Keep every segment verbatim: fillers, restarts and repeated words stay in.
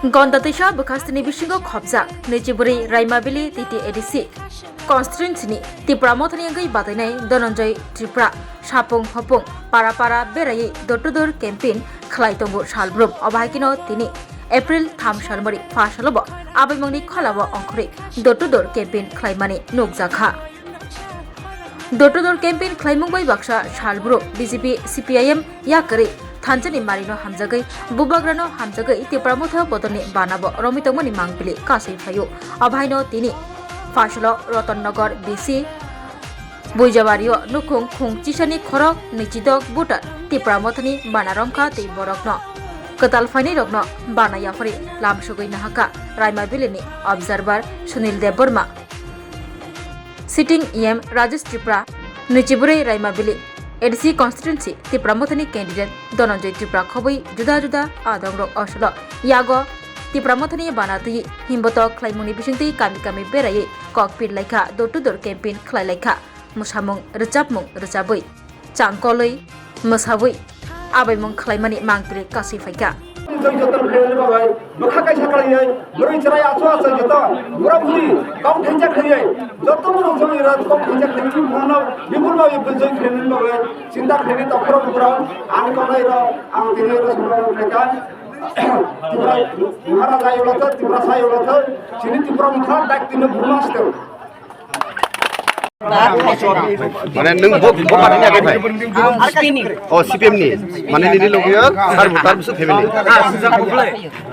Gonda twisa bwkhastini bisingo khopjak nwichibrwi Raimabili T T A D C constituency ni Tipra Mothani wngwi batainai Dhananjay Tripura sapung hopung para para beraiwi door to door campaign khlai tongo salbrum. Obo hai kheno tini April tham salmari pha salobo abaimungni kholao ongkhorwi door to door campaign khlaimani nukjakha. Door to door campaign khlaimung bai baksa salbrum B J P C P I M yakarwi thansa ni mari no hamjagwi, bubagra no hamjagwi Tipra Motha bodol ni bana bo romwi tongmani mangpili kasui phaio. Obo hai no tini Phaisalo Ratan Nagar B C Buijabari o nukhung khung chisa ni khorok nwichidok voter Tipra Motha ni bana romkha tei borok no kwtal phainai rok no bana yaphari lam sugwi nahakha Raimabili ni observer Sunil Debbarma. Sitting E M Rajesh Tripura, nwichibrwi Raimabili A D C constituency Tipra Mothani candidate Dhananjay Tripura khobwi juda juda adongrok osolo yago Tipra Mothani bana twi himbotok khlaimungni bisingtwi kami kami beraiwi kok pir laikha, door to door campaign khlai laikha, mwsamung rwchapmung rwchabwi. Changkolwi, mwsawi, abaimung khlaimani mangpili kasui phaikha. Tei joto khlainani bagwi bwkha kaisa khlainai, mwrwi chwrai achu achu joto bura buri kok thainsa khlainai, joto borok joi rok kok thainsa khlainani mano bipul ma bipul joi khlainani bagwi chinta khlainai tokhorok bukurok ani koklairok ang tini rw sumrok khlaikha. Tipra Maharaja yolathok, Tipra sa yolathok, chini Tipra mokha dak tini burma steo. Mane nwng bo, bo party ni age phai? O, C P M ni. Mane nini logi yo sar voter busu family.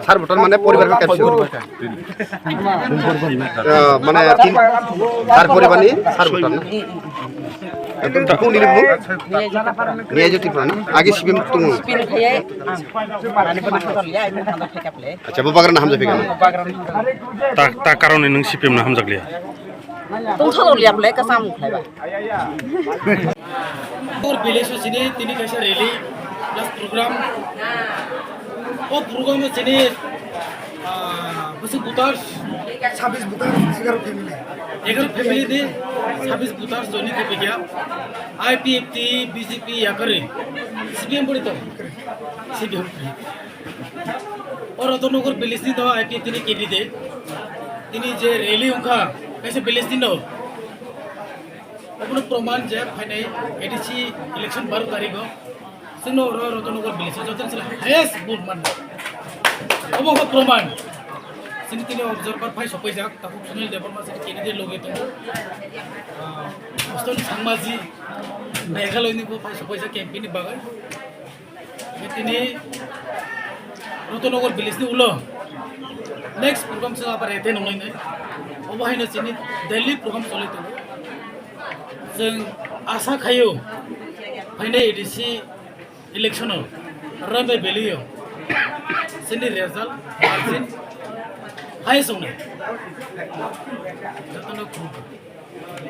Sar voter mane poribar ka kapsu. Ah, mane tin, sar poribar ni sar voter na. Ekdom thakung nini bo. Niya jati prani. Age C P M tung. Acha, bo bagra na hamjak phi kha. Ta, ta karon ni nwng C P M na hamjak liya. Tongthok liya bole ka samung khlaiba. Tor village o sini tini kaisa rally plus program. O program o sini, ah, bwswk voters? Sabis voters, egaroh family. Egaroh family ni sabis voters joining khe phaikha. I P F T, B J P yakarwi. C P M body to? C P M. O Ratanagar village ni no I P F T ni candidate. Tini je rally wngkha, kaisa village ni no. Obono proman je phainai A D C election baro tarikh o. Chwngno oro Ratanagar village o joto sala highest vote man. Obo khe proman. Chini tini observer phai sopaijak, takhuk Sunil Debbarma chini candidate logi tongo. Ah, Austin Sangmaji, Meghalaya ni bo phai sopaijak campaign ni bagwi. Tini Ratanagar village ni ulo next program se abar ete nongnai nai. Obo haino chini daily program cholai tongo. Chwng asa khaio phainai A D C election o Raimabili o chini result margin highest wngnai. Jotono khum.